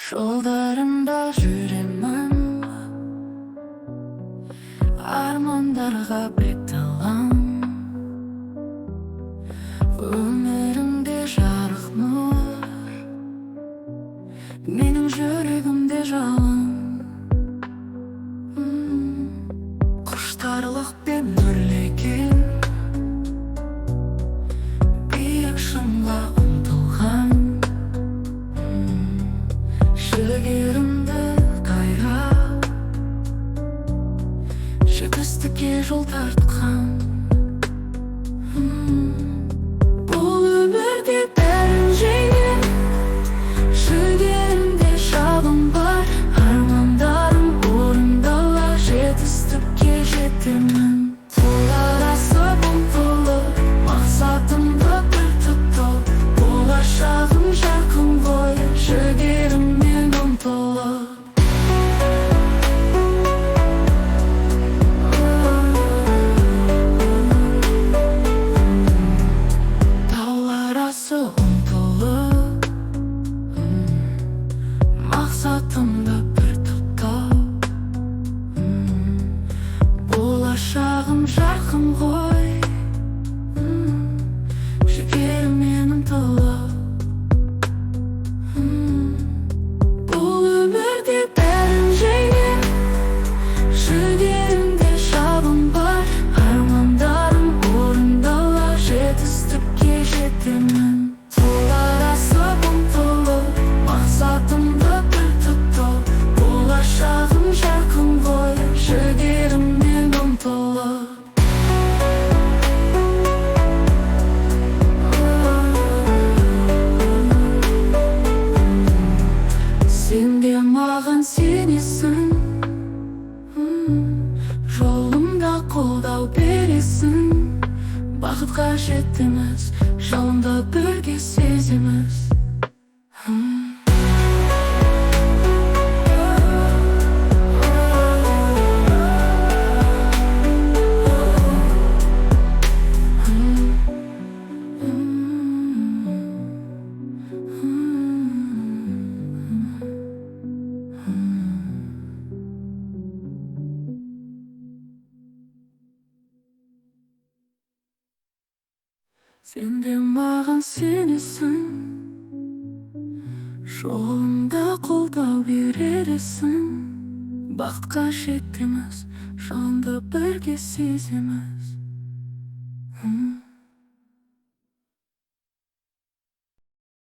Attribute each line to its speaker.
Speaker 1: Жолдарында жүремін, армандарға бет алам. Өмірімде жарық нұр, менің жүрегімде жалын. Құштарлықпен өрлеген, биік шыңға ұмтылған. Жігерімді қайрап, жетістікке жол тартқан. Бұл өмірде бәрін жеңем, жігерімде жалын бар. Армандарым орындала, жетістікке жетемін. Таулар асып ұмтылып, мақсатымды бір тұтып, болашағым жарқын ғой, жігеріммен ұмтылып. Таулар асып ұмтылып, мақсатымды бір тұтып, болашағым жарқын ғой, жігеріммен ұмтылып. Бұл өмірде бәрін жеңем, жігерімде жалын бар. Армандарым орындала, жетістікке жетемін. Таулар асып ұмтылып, мақсатымды бір тұтып, болашағым жарқын ғой, жігеріммен ұмтылып. Сен де маған сенесің, жолымда қолдау бересің. Бақытқа жетеміз, жалынды бірге сеземіз. Сен де маған сенесің, жолымда қолдау бересің. Бақытқа жетеміз, жалынды бірге сеземіз.